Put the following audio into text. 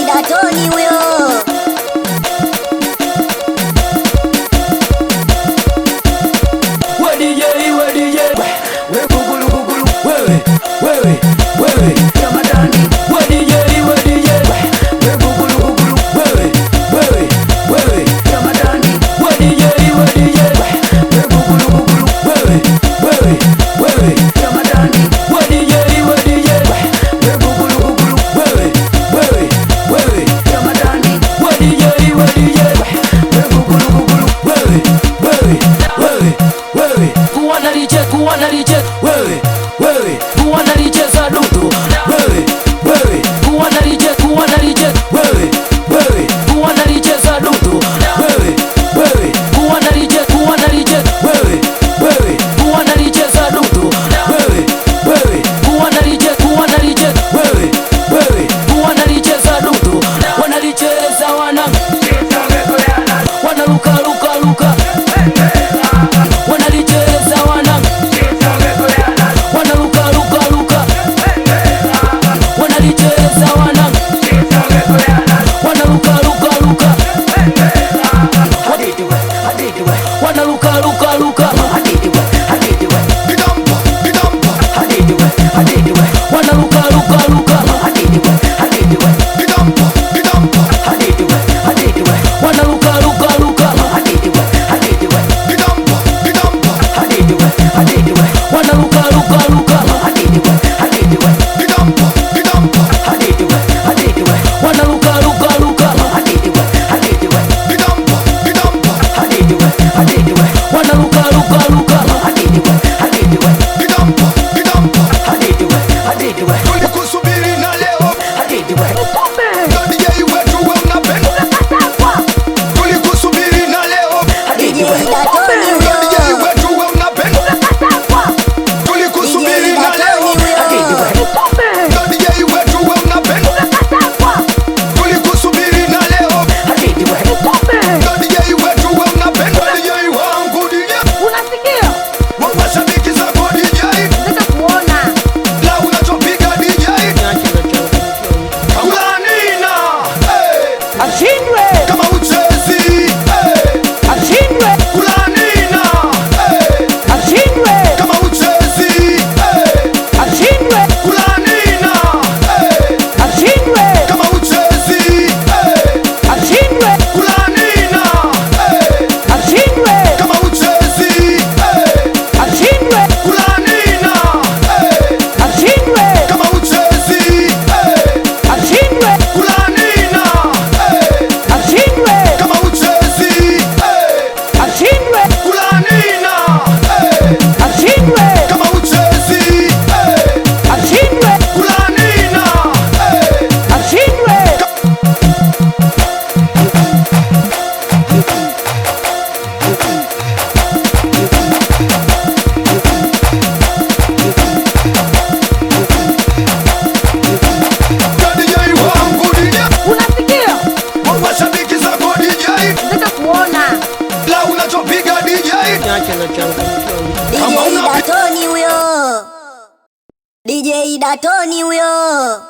Datoni huyo. We DJ, we DJ, we gugulu gugulu, wewe, wewe, wewe, Ramadani. We DJ, we DJ, we gugulu gugulu, wewe, wewe, wewe, Ramadani. We DJ, we DJ, we gugulu gugulu, wewe, wewe, wewe, Ramadani. We DJ, we DJ, we gugulu gugulu, wewe, wewe, wewe, Ramadani. We DJ, we DJ, we gugulu gugulu, wewe, wewe, wewe, wewe, kuwa na liche, kuwa na liche, wewe, wewe, kuwa na liche za dudu, wewe, wewe, kuwa na liche, kuwa na liche, wewe, wewe, kuwa na liche za dudu, wewe, wewe, kuwa na liche, kuwa na liche, wewe, wewe, kuwa na liche za dudu, wewe, wewe, kuwa na liche, kuwa na liche, wewe, wewe, kuwa na liche za dudu, wanalicheza wana wanaluka luka luka, wanalicheza wana wanaluka luka luka, wanalicheza wana wanaluka luka luka, wanaluka luka luka, wanaluka luka luka, wanaluka luka luka, wanaluka luka luka, wanaluka luka luka, wanaluka luka luka. Tulikusubiri na leo ndo DJ wetu we unapenda. Tulikusubiri na leo DJ Datoni ndo DJ huyo. wetu we unapenda. DJ Tulikusubiri na Datoni leo huyo. ndo DJ wetu we unapenda. Tulikusubiri na leo ndo DJ wetu we unapenda. DJ wangu DJ Unasikia? wa mashabiki zako DJ Nataka kuona. la unachopiga DJ Ulanina hey. Ashindwe! Kama uchezi hey. Ashindwe! Ulanina hey. Ashindwe! Kama uchezi hey. Ashindwe! Ulanina hey. Ashindwe! Kama uchezi hey. Ashindwe! Ulanina hey. Ashindwe! Kama uchezi hey. Ashindwe! Ulanina hey. Ashindwe! Kama uchezi hey. Ashindwe! Ulanina hey. Ashindwe! Kama uchezi hey. Ashindwe! Ulanina hey. Ashindwe! Kama uchezi hey. Ashindwe! Ulanina hey. Ashindwe! DJ wangu DJ Unasikia? wa mashabiki zako DJ Nataka kuona. la unachopiga DJ DJ Datoni huyo. DJ Datoni huyo.